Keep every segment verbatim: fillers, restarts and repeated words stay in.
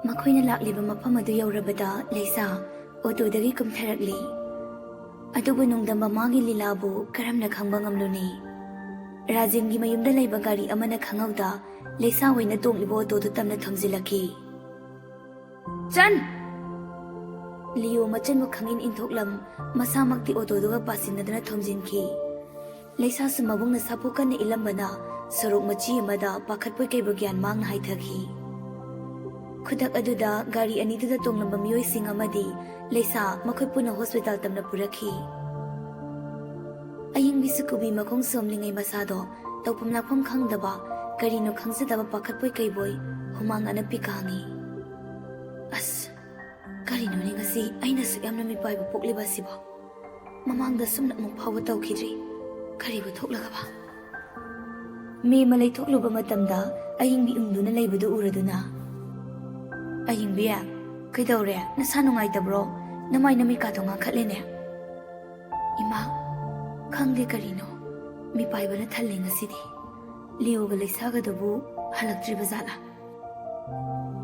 ꯃꯈꯣꯏꯅ ꯂꯥꯛꯂꯤꯕ ꯃꯐꯝ ꯑꯗꯨ ꯌꯧꯔꯕꯗ ꯂꯩꯁꯥ ꯑꯣꯇꯣꯗꯒꯤ ꯀꯨꯝꯊꯔꯛꯂꯤ꯫ ꯑꯗꯨꯕꯨ ꯅꯣꯡꯗꯝꯕ ꯃꯥꯒꯤ ꯂꯤꯂꯥꯕꯨ ꯀꯔꯝꯅ ꯈꯪꯕ ꯉꯝꯂꯨꯅꯤ? ꯔꯥꯖꯦꯟꯒꯤ ꯃꯌꯨꯝꯗ ꯂꯩꯕ ꯒꯥꯔꯤ ꯑꯃꯅ ꯈꯪꯍꯧꯗ ꯂꯩꯁꯥ ꯍꯣꯏꯅ ꯇꯣꯡꯂꯤꯕ ꯑꯣꯇꯣꯗꯨ ꯇꯝꯅ ꯊꯣꯝꯖꯤꯜꯂꯛꯈꯤ꯫ ꯆꯟ! ꯂꯤꯌꯣ ꯃꯆꯟꯕꯨ ꯈꯪꯏꯟ ꯏꯟꯊꯣꯛꯂꯝ, ꯃꯁꯥꯃꯛꯇꯤ ꯑꯣꯇꯣꯗꯨꯒ ꯄꯥꯁꯤꯟꯅꯗꯨꯅ ꯊꯣꯝꯖꯤꯟꯈꯤ꯫ ꯂꯩꯁꯥꯁꯨ ꯃꯕꯨꯡꯅ ꯁꯥꯐꯨ ꯀꯟꯅ ꯏꯜꯂꯝꯕꯅ ꯁꯣꯔꯣꯛ ꯃꯆꯤ ꯑꯃꯗ ꯄꯥꯈꯠꯄꯣꯏ ꯀꯩꯕꯣꯏ ꯒ꯭ꯌꯥꯟ ꯃꯥꯡꯅ ꯍꯥꯏꯊꯈꯤ꯫ ꯈꯨꯗꯛ ꯑꯗꯨꯗ ꯒꯥꯔꯤ ꯑꯅꯤꯗꯨꯗ ꯇꯣꯡꯂꯝꯕ ꯃꯤꯑꯣꯏꯁꯤꯡ ꯑꯃꯗꯤ ꯂꯩꯁꯥ ꯃꯈꯣꯏ ꯄꯨꯟꯅ ꯍꯣꯁꯄꯤꯇꯥꯜ ꯇꯝꯅ ꯄꯨꯔꯛꯈꯤ꯫ ꯑꯌꯤꯡꯕꯤꯁꯨ ꯀꯨꯕꯤ ꯃꯈꯣꯡ ꯁꯣꯝꯂꯤꯉꯩ ꯃꯁꯥꯗꯣ ꯇꯧꯐꯝ ꯂꯥꯛꯐꯝ ꯈꯪꯗꯕ, ꯀꯔꯤꯅꯣ ꯈꯪꯖꯗꯕ ꯄꯥꯈꯠꯄꯣꯏ ꯀꯩꯕꯣꯏ ꯍꯨꯃꯥꯡ ꯑꯅꯞꯄꯤ ꯀꯥꯡꯉꯤ꯫ ꯑꯁ, ꯀꯔꯤꯅꯣꯅꯦ ꯉꯁꯤ ꯑꯩꯅ ꯑꯁꯨꯛ ꯌꯥꯝꯅ ꯃꯤꯄꯥꯏꯕ ꯄꯣꯛꯂꯤꯕ ꯑꯁꯤꯕꯣ? ꯃꯃꯥꯡꯗ ꯁꯨꯝꯅ ꯑꯃꯨꯛ ꯐꯥꯎꯕ ꯇꯧꯈꯤꯗ꯭ꯔꯤ꯫ ꯀꯔꯤꯕꯨ ꯊꯣꯛꯂꯒꯕ? ꯃꯦ ꯃꯂꯩ ꯊꯣꯛꯂꯨꯕ ꯃꯇꯝꯗ ꯑꯌꯤꯡꯕꯤ ꯎꯪꯗꯨꯅ ꯂꯩꯕꯗꯨ ꯎꯔꯗꯨꯅ, "ꯑꯌꯤꯡꯕꯤ, ꯀꯩꯗꯧꯔꯦ? ꯅꯁꯥ ꯅꯨꯡꯉꯥꯏꯇꯕ꯭ꯔꯣ? ꯅꯃꯥꯏ ꯅꯃꯤꯠꯀꯥꯗꯣ ꯉꯥꯡꯈꯠꯂꯦꯅꯦ?" "ꯏꯃꯥ, ꯈꯪꯗꯦ ꯀꯔꯤꯅꯣ, ꯃꯤꯄꯥꯏꯕꯅ ꯊꯜꯂꯦ ꯉꯁꯤꯗꯤ꯫ ꯂꯤꯌꯣꯒ ꯂꯩꯁꯥꯒꯗꯨꯕꯨ ꯍꯜꯂꯛꯇ꯭ꯔꯤꯕ ꯖꯥꯠꯂꯥ?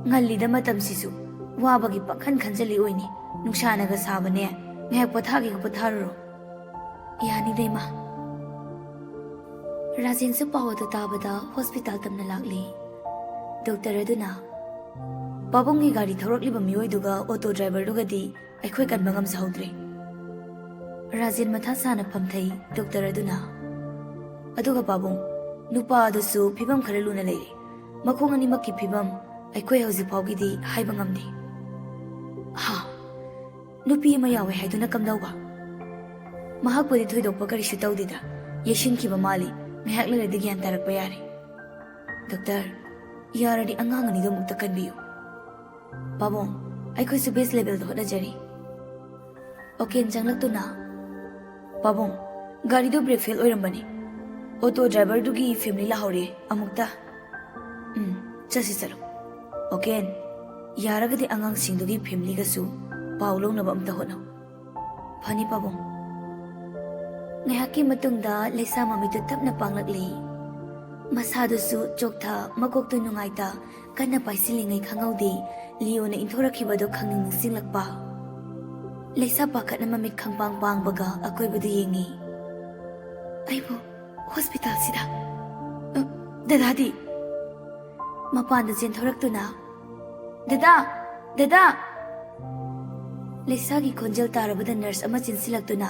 ꯉꯜꯂꯤꯗ ꯃꯇꯝꯁꯤꯁꯨ, ꯋꯥꯕꯒꯤ ꯄꯪꯈꯟ ꯈꯟꯖꯜꯂꯤ ꯑꯣꯏꯅꯤ꯫ ꯅꯨꯡꯁꯥꯅꯒ ꯁꯥꯕꯅꯦ, ꯉꯥꯏꯍꯥꯛ ꯄꯣꯊꯥꯒꯦꯒ ꯄꯣꯊꯥꯔꯨꯔꯣ꯫ ꯌꯥꯅꯤꯗ ꯏꯃꯥ꯫" ꯔꯥꯖꯦꯟꯁꯨ ꯄꯥꯎ ꯑꯗꯨ ꯇꯥꯕꯗ ꯍꯣꯁꯄꯤꯇꯥꯜ ꯇꯝꯅ ꯂꯥꯛꯂꯤ꯫ ꯗꯣꯛꯇꯔ ꯑꯗꯨꯅ, "ꯄꯥꯕꯨꯡꯒꯤ ꯒꯥꯔꯤ ꯊꯧꯔꯛꯂꯤꯕ ꯃꯤꯑꯣꯏꯗꯨꯒ ꯑꯣꯇꯣ ꯗ꯭ꯔꯥꯏꯚꯔꯗꯨꯒꯗꯤ ꯑꯩꯈꯣꯏ ꯀꯟꯕ ꯉꯝꯖꯍꯧꯗ꯭ꯔꯦ꯫" ꯔꯥꯖꯦꯟ ꯃꯊꯥ ꯁꯥꯅ ꯐꯝꯊꯩ꯫ ꯗꯣꯛꯇꯔ ꯑꯗꯨꯅ, "ꯑꯗꯨꯒ ꯄꯥꯕꯨꯡ, ꯅꯨꯄꯥ ꯑꯗꯨꯁꯨ ꯐꯤꯕꯝ ꯈꯔ ꯂꯨꯅ ꯂꯩꯔꯤ꯫ ꯃꯈꯣꯡ ꯑꯅꯤꯃꯛꯀꯤ ꯐꯤꯕꯝ ꯑꯩꯈꯣꯏ ꯍꯧꯖꯤꯛ ꯐꯥꯎꯒꯤꯗꯤ ꯍꯥꯏꯕ ꯉꯝꯗꯦ꯫" "ꯍꯥ? ꯅꯨꯄꯤ ꯑꯃ ꯌꯥꯎꯋꯦ ꯍꯥꯏꯗꯨꯅ ꯀꯝꯗꯧꯕ?" "ꯃꯍꯥꯛꯄꯨꯗꯤ ꯊꯣꯏꯗꯣꯛꯄ ꯀꯔꯤꯁꯨ ꯇꯧꯗꯦꯗ, ꯌꯩꯁꯤꯟꯈꯤꯕ ꯃꯥꯜꯂꯤ꯫ ꯉꯥꯏꯍꯥꯛ ꯂꯩꯔꯗꯤ ꯒ꯭ꯌꯥꯟ ꯇꯥꯔꯛꯄ ꯌꯥꯔꯦ꯫" "ꯗꯣꯛꯇꯔ, ꯌꯥꯔꯗꯤ ꯑꯉꯥꯡ ꯑꯅꯤꯗꯨ ꯑꯃꯨꯛꯇ ꯀꯟꯕꯤꯌꯨ꯫" "ꯄꯥꯕꯨꯡ, ꯑꯩꯈꯣꯏꯁꯨ ꯕꯦꯁ ꯂꯦꯚꯦꯜꯗ ꯍꯣꯠꯅꯖꯔꯤ꯫" ꯑꯣꯀꯦꯟ ꯆꯪꯂꯛꯇꯨꯅ, "ꯄꯥꯕꯨꯡ, ꯒꯥꯔꯤꯗꯨ ꯕ꯭ꯔꯦꯛ ꯐꯦꯜ ꯑꯣꯏꯔꯝꯕꯅꯤ꯫ ꯑꯣꯇꯣ ꯗ꯭ꯔꯥꯏꯚꯔꯗꯨꯒꯤ ꯐꯦꯃꯤꯂꯤ ꯂꯥꯛꯍꯧꯔꯦ, ꯑꯃꯨꯛꯇ꯫" "ꯎꯝ, ꯆꯠꯁꯤ ꯆꯠꯂꯨ꯫ ꯑꯣꯀꯦꯟ, ꯌꯥꯔꯒꯗꯤ ꯑꯉꯥꯡꯁꯤꯡꯗꯨꯒꯤ ꯐꯦꯃꯤꯂꯤꯒꯁꯨ ꯄꯥꯎ ꯂꯧꯅꯕ ꯑꯝꯇ ꯍꯣꯠꯅꯧ꯫" "ꯐꯅꯤ ꯄꯥꯕꯨꯡ꯫" ꯉꯥꯏꯍꯥꯛꯀꯤ ꯃꯇꯨꯡꯗ ꯂꯩꯁꯥ ꯃꯃꯤꯠꯇꯨ ꯇꯞꯅ ꯄꯥꯡꯂꯛꯂꯤ꯫ ꯃꯁꯥꯗꯨꯁꯨ ꯆꯣꯛꯊ, ꯃꯀꯣꯛꯇꯨ ꯅꯨꯡꯉꯥꯏꯇ, ꯀꯟꯅ ꯄꯥꯏꯁꯤꯜꯂꯤꯉꯩ ꯈꯪꯍꯧꯗꯦ, ꯂꯤꯑꯣꯅ ꯏꯟꯊꯣꯔꯛꯈꯤꯕꯗꯣ ꯈꯪꯅꯤꯡ ꯅꯤꯡꯁꯤꯡꯂꯛꯄ꯫ ꯂꯩꯁꯥ ꯄꯥꯈꯠꯅ ꯃꯃꯤꯠ ꯈꯪꯄꯥꯡ ꯄꯥꯡꯕꯒ ꯑꯀꯣꯏꯕꯗꯨ ꯌꯦꯡꯉꯤ꯫ "ꯑꯩꯕꯨ ꯍꯣꯁꯄꯤꯇꯥꯜꯁꯤꯗ? ꯑ, ꯗꯗꯥꯗꯤ?" ꯃꯄꯥꯟꯗ ꯆꯦꯟꯊꯣꯔꯛꯇꯨꯅ, "ꯗꯗꯥ! ꯗꯗꯥ!" ꯂꯩꯁꯥꯒꯤ ꯈꯣꯟꯖꯦꯜ ꯇꯥꯔꯕꯗ ꯅꯔꯁ ꯑꯃ ꯆꯦꯟꯁꯤꯜꯂꯛꯇꯨꯅ,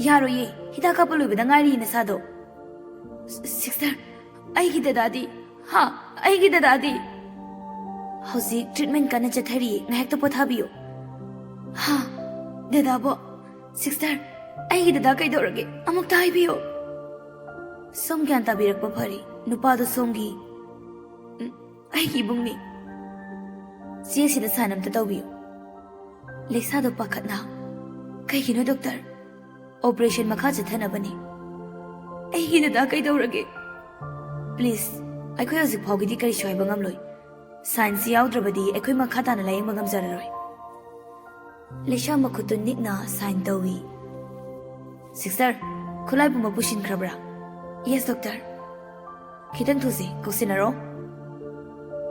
"ꯌꯥꯔꯣꯏꯌꯦ, ꯍꯤꯗꯥꯛ ꯀꯥꯞꯄ ꯂꯣꯏꯕꯗ ꯉꯥꯏꯔꯤ ꯅꯁꯥꯗꯣ꯫" "ꯁ-, ꯁꯤꯁꯇꯔ, ꯑꯩꯒꯤ ꯗꯗꯥꯗꯤ? ꯍꯥ? ꯑꯩꯒꯤ ꯗꯗꯥꯗꯤ?" "ꯍꯧꯖꯤꯛ ꯇ꯭ꯔꯤꯠꯃꯦꯟ ꯀꯟꯅ ꯆꯠꯊꯔꯤꯌꯦ, ꯉꯥꯏꯍꯥꯛꯇ ꯄꯣꯊꯥꯕꯤꯌꯨ꯫" "ꯍꯥ? ꯗꯗꯥꯕꯣ? ꯁꯤꯁꯇꯔ, ꯑꯩꯒꯤ ꯗꯗꯥ ꯀꯩꯗꯧꯔꯒꯦ? ꯑꯃꯨꯛꯇ ꯍꯥꯏꯕꯤꯌꯨ꯫" ꯁꯣꯝ ꯒ꯭ꯌꯥꯟ ꯇꯥꯕꯤꯔꯛꯄ ꯐꯔꯦ, ꯅꯨꯄꯥꯗꯣ ꯁꯣꯝꯒꯤ, ꯎꯝ, ꯑꯩꯒꯤ ꯏꯕꯨꯡꯅꯤ꯫ ꯆꯦꯁꯤꯗ ꯁꯥꯏꯟ ꯑꯝꯇ ꯇꯧꯕꯤꯌꯨ꯫ ꯂꯩꯁꯥꯗꯣ ꯄꯥꯈꯠꯅ, "ꯀꯩꯒꯤꯅꯣ ꯗꯣꯛꯇꯔ?" "ꯑꯣꯄꯔꯦꯁꯟ ꯃꯈꯥ ꯆꯠꯊꯅꯕꯅꯤ꯫" "ꯑꯩꯒꯤ ꯗꯗꯥ ꯀꯩꯗꯧꯔꯒꯦ?" "ꯄ꯭ꯂꯤꯖ, ꯑꯩꯈꯣꯏ ꯍꯧꯖꯤꯛ ꯐꯥꯎꯒꯤꯗꯤ ꯀꯔꯤꯁꯨ ꯍꯥꯏꯕ ꯉꯝꯂꯣꯏ꯫ ꯁꯥꯏꯟꯁꯤ ꯌꯥꯎꯗ꯭ꯔꯕꯗꯤ ꯑꯩꯈꯣꯏ ꯃꯈꯥ ꯇꯥꯅ ꯂꯥꯌꯦꯡꯕ ꯉꯝꯖꯔꯔꯣꯏ꯫" ꯂꯩꯁꯥ ꯃꯈꯨꯠꯇꯨ ꯅꯤꯛꯅ ꯁꯥꯏꯟ ꯇꯧꯏ꯫ "ꯁꯤꯁꯇꯔ, ꯈꯨꯠꯂꯥꯏ ꯄꯨꯝꯕ ꯄꯨꯁꯤꯟꯈ꯭ꯔꯕ꯭ꯔꯥ?" "Yes, doctor." "ꯈꯤꯇꯪ ꯊꯨꯁꯤ, ꯀꯧꯁꯤꯟꯅꯔꯣ꯫"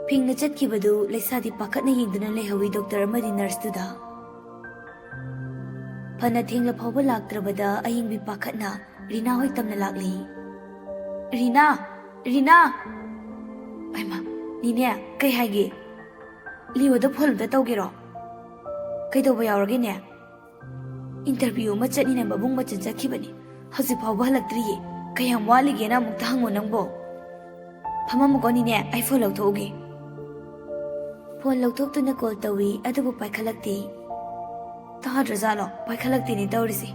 ꯐꯤꯡꯅ ꯆꯠꯈꯤꯕꯗꯨ ꯂꯩꯁꯥꯗꯤ ꯄꯥꯈꯠꯅ ꯌꯦꯡꯗꯨꯅ ꯂꯩꯍꯧꯏ ꯗꯣꯛꯇꯔ ꯑꯃꯗꯤ ꯅꯔꯁꯇꯨꯗ꯫ ꯐꯅ ꯊꯦꯡꯂ ꯐꯥꯎꯕ ꯂꯥꯛꯇ꯭ꯔꯕꯗ ꯑꯌꯤꯡꯕꯤ ꯄꯥꯈꯠꯅ ꯔꯤꯅꯥ ꯍꯣꯏ ꯇꯝꯅ ꯂꯥꯛꯂꯤ꯫ "ꯔꯤꯅꯥ! ꯔꯤꯅꯥ!" "ꯑꯩꯃ, ꯅꯤꯅꯦ, ꯀꯩ ꯍꯥꯏꯒꯦ?" "ꯂꯤꯑꯣꯗ ꯐꯣꯟ ꯑꯝꯇ ꯇꯧꯒꯦꯔꯣ?" "ꯀꯩꯗꯧꯕ ꯌꯥꯎꯔꯒꯦꯅꯦ?" "ꯏꯟꯇꯔꯚ꯭ꯌꯨ ꯑꯃ ꯆꯠꯅꯤꯅ ꯃꯕꯨꯡ ꯃꯆꯟ ꯆꯠꯈꯤꯕꯅꯤ, ꯍꯧꯖꯤꯛ ꯐꯥꯎꯕ ꯍꯜꯂꯛꯇ꯭ꯔꯤꯌꯦ꯫ ꯀꯌꯥꯝ ꯋꯥꯠꯂꯤꯒꯦꯅ ꯑꯃꯨꯛꯇ ꯍꯪꯉꯣ ꯅꯪꯕꯣ꯫" "ꯐꯝꯃꯝꯃꯨꯀꯣ ꯅꯤꯅꯦ, ꯑꯩ ꯐꯣꯟ ꯂꯧꯊꯣꯛꯎꯒꯦ꯫" ꯐꯣꯟ ꯂꯧꯊꯣꯛꯇꯨꯅ ꯀꯣꯜ ꯇꯧꯏ, ꯑꯗꯨꯕꯨ ꯄꯥꯏꯈꯠꯂꯛꯇꯦ꯫ ꯇꯥꯗ꯭ꯔꯖꯥꯠꯂꯣ? ꯄꯥꯏꯈꯠꯂꯛꯇꯦꯅꯦ ꯇꯧꯔꯤꯁꯦ꯫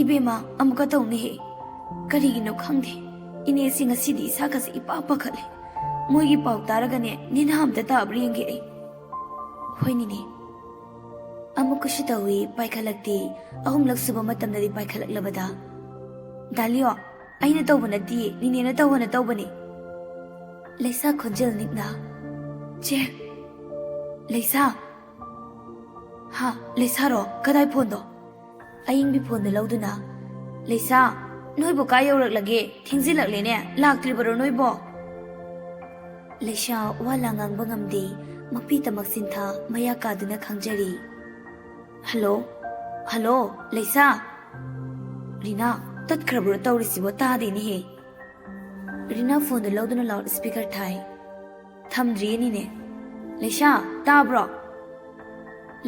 ꯏꯕꯦꯝꯃ, ꯑꯃꯨꯛꯀ ꯇꯧꯅꯦꯍꯦ꯫ ꯀꯔꯤꯒꯤꯅꯣ ꯈꯪꯗꯦ꯫ ꯏꯅꯦꯁꯤ ꯉꯁꯤꯗꯤ ꯏꯁꯥꯒꯁꯦ ꯏꯄꯥ ꯄꯥꯈꯠꯂꯦ꯫ ꯃꯣꯏꯒꯤ ꯄꯥꯎ ꯇꯥꯔꯒꯅꯦ, ꯅꯦꯅꯥ ꯑꯝꯇ ꯇꯥꯕ꯭ꯔꯥ ꯌꯦꯡꯒꯦ ꯑꯩ꯫ ꯍꯣꯏꯅꯤꯅꯦ꯫ ꯑꯃꯨꯛꯀꯁꯨ ꯇꯧꯏ, ꯄꯥꯏꯈꯠꯂꯛꯇꯦ꯫ ꯑꯍꯨꯝꯂꯛ ꯁꯨꯕ ꯃꯇꯝꯗꯗꯤ ꯄꯥꯏꯈꯠꯂꯛꯂꯕꯗ, "ꯗꯥꯂꯤꯌꯣ, ꯑꯩꯅ ꯇꯧꯕ ꯅꯠꯇꯤꯌꯦ, ꯅꯤꯅꯦꯅ ꯇꯧꯕꯅ ꯇꯧꯕꯅꯦ꯫" ꯂꯩꯁꯥ ꯈꯣꯟꯖꯦꯜ ꯅꯤꯛꯅ, "ꯆꯦ, ꯂꯩꯁꯥ꯫" "ꯍꯥ, ꯂꯩꯁꯥꯔꯣ? ꯀꯗꯥꯏ ꯐꯣꯟꯗꯣ?" ꯑꯌꯤꯡꯕꯤ ꯐꯣꯟꯗꯨ ꯂꯧꯗꯨꯅ, "ꯂꯩꯁꯥ, ꯅꯣꯏꯕꯨ ꯀꯥꯏ ꯌꯧꯔꯛꯂꯒꯦ? ꯊꯦꯡꯖꯤꯜꯂꯛꯂꯦꯅꯦ, ꯂꯥꯛꯇ꯭ꯔꯤꯕꯔꯣ ꯅꯣꯏꯕꯣ? ꯂꯩꯁꯥ ꯋꯥ ꯂꯥ ꯉꯥꯡꯕ ꯉꯝꯗꯦ, ꯃꯄꯤ ꯇꯃꯛ ꯆꯤꯟꯊꯥ ꯃꯌꯥ ꯀꯥꯗꯨꯅ ꯈꯥꯡꯖꯔꯤ꯫ "ꯍꯜꯂꯣ, ꯍꯜꯂꯣ, ꯂꯩꯁꯥ!" "ꯔꯤꯅꯥ, ꯇꯠꯈ꯭ꯔꯕ꯭ꯔꯣ ꯇꯧꯔꯤꯁꯤꯕꯣ? ꯇꯥꯗꯦꯅꯦꯍꯦ!" ꯔꯤꯅꯥ ꯐꯣꯟꯗꯨ ꯂꯧꯗꯨꯅ ꯂꯥꯎꯗ ꯁ꯭ꯄꯤꯀꯔ ꯊꯥꯏ꯫ "ꯊꯝꯗ꯭ꯔꯤꯌꯦꯅꯤꯅꯦ꯫ ꯂꯩꯁꯥ, ꯇꯥꯕ꯭ꯔꯣ?"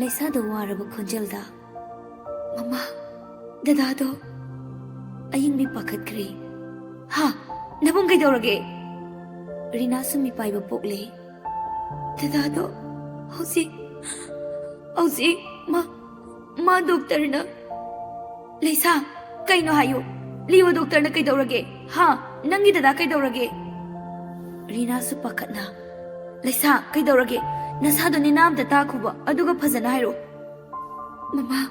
ꯂꯩꯁꯥꯗ ꯋꯥꯔꯕ ꯈꯣꯟꯖꯦꯜꯗ, "ꯃꯃꯥ, ꯗꯗꯥꯗꯣ?" ꯑꯌꯤꯡꯕꯤ ꯄꯥꯈꯠꯈ꯭ꯔꯦ꯫ "ꯍꯥ? ꯅꯕꯨꯡ ꯀꯩꯗꯧꯔꯒꯦ?" ꯔꯤꯅꯥꯁꯨ ꯃꯤꯄꯥꯏꯕ ꯄꯣꯛꯂꯦ꯫ "ꯗꯗꯥꯗꯣ ꯍꯧꯖꯤꯛ, ꯍꯧꯖꯤꯛ ꯃꯥ, ꯃꯥ ꯗꯣꯛꯇꯔꯅ..." "ꯂꯩꯁꯥ, ꯀꯩꯅꯣ ꯍꯥꯏꯌꯨ꯫ ꯂꯤꯌꯣ, ꯗꯣꯛꯇꯔꯅ ꯀꯩꯗꯧꯔꯒꯦ? ꯍꯥ? ꯅꯪꯒꯤ ꯗꯗꯥ ꯀꯩꯗꯧꯔꯒꯦ?" ꯔꯤꯅꯥꯁꯨ ꯄꯥꯈꯠꯅ, "ꯂꯩꯁꯥ, ꯀꯩꯗꯧꯔꯒꯦ? ꯅꯁꯥꯗꯣ ꯅꯦꯅꯥ ꯑꯝꯇ ꯇꯥꯈꯣꯕ, ꯑꯗꯨꯒ ꯐꯖꯅ ꯍꯥꯏꯔꯛꯑꯣ꯫" "ꯃꯃꯥ,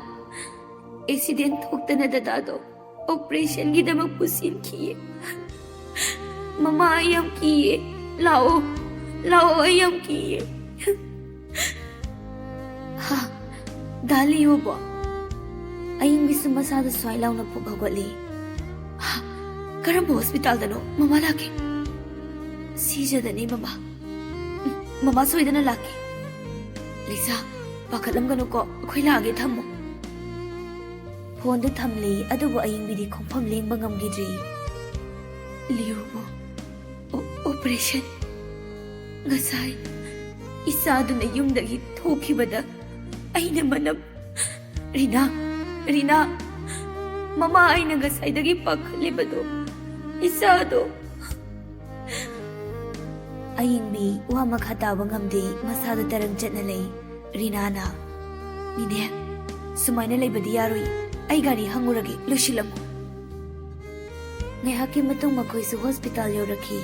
ꯑꯦꯛꯁꯤꯗꯦꯟ ꯊꯣꯛꯇꯅ ꯗꯗꯥꯗꯣ ꯑꯣꯄꯔꯦꯁꯟꯒꯤꯗꯃꯛ ꯄꯨꯁꯤꯟꯈꯤꯌꯦ꯫ ꯃꯃꯥ, ꯑꯩ ꯌꯥꯝ ꯀꯤꯌꯦ꯫ ꯂꯥꯛꯑꯣ, ꯂꯥꯛꯑꯣ, ꯑꯩ ꯌꯥꯝ ꯀꯤꯌꯦ꯫" "ꯍꯥ? ꯗꯥ ꯂꯤꯌꯣꯕꯣ?" ꯑꯌꯤꯡꯕꯤꯁꯨ ꯃꯁꯥꯗ ꯁ꯭ꯋꯥꯏ ꯂꯥꯎꯅ ꯐꯨꯛ ꯍꯧꯒꯠꯂꯤ꯫ "ꯍꯥ? ꯀꯔꯝꯕ ꯍꯣꯁꯄꯤꯇꯥꯜꯗꯅꯣ? ꯃꯃꯥ ꯂꯥꯛꯀꯦ꯫" "ꯁꯤꯖꯗꯅꯤ ꯃꯃꯥ꯫ ꯎꯝ, ꯃꯃꯥ ꯁꯣꯏꯗꯅ ꯂꯥꯛꯀꯦ꯫ ꯂꯩꯁꯥ, ꯄꯥꯈꯠꯂꯝꯒꯅꯨꯀꯣ, ꯑꯩꯈꯣꯏ ꯂꯥꯛꯑꯒꯦ, ꯊꯝꯃꯣ꯫" ꯐꯣꯟꯗꯨ ꯊꯝꯂꯤ, ꯑꯗꯨꯕꯨ ꯑꯌꯤꯡꯕꯤꯗꯤ ꯈꯣꯡꯐꯝ ꯂꯦꯡꯕ ꯉꯝꯈꯤꯗ꯭ꯔꯤ꯫ "ꯂꯤꯌꯣꯕꯨ ꯑꯣ-, ꯑꯣꯄꯔꯦꯁꯟ꯫ ꯉꯁꯥꯏ ꯏꯆꯥꯗꯨꯅ ꯌꯨꯝꯗꯒꯤ ꯊꯣꯛꯈꯤꯕꯗ ꯑꯩꯅ ꯃꯅꯝ..." "ꯔꯤꯅꯥ, ꯔꯤꯅꯥ, ꯃꯃꯥ, ꯑꯩꯅ ꯉꯁꯥꯏꯗꯒꯤ ꯄꯥꯈꯠꯂꯤꯕꯗꯣ, ꯏꯆꯥꯗꯣ꯫" ꯑꯌꯤꯡꯕꯤ ꯋꯥ ꯃꯈꯥ ꯇꯥꯕ ꯉꯝꯗꯦ, ꯃꯁꯥꯗꯨ ꯇꯔꯪ ꯆꯠꯅ ꯂꯩ꯫ ꯔꯤꯅꯥꯅ, "ꯅꯦꯅꯦ, ꯁꯨꯃꯥꯏꯅ ꯂꯩꯕꯗꯤ ꯌꯥꯔꯣꯏ, ꯑꯩ ꯒꯥꯔꯤ ꯍꯪꯉꯨꯔꯒꯦ, ꯂꯣꯏꯁꯤꯜꯂꯝꯃꯨ꯫" ꯉꯥꯏꯍꯥꯛꯀꯤ ꯃꯇꯨꯡ ꯃꯈꯣꯏꯁꯨ ꯍꯣꯁꯄꯤꯇꯥꯜ ꯌꯧꯔꯛꯈꯤ꯫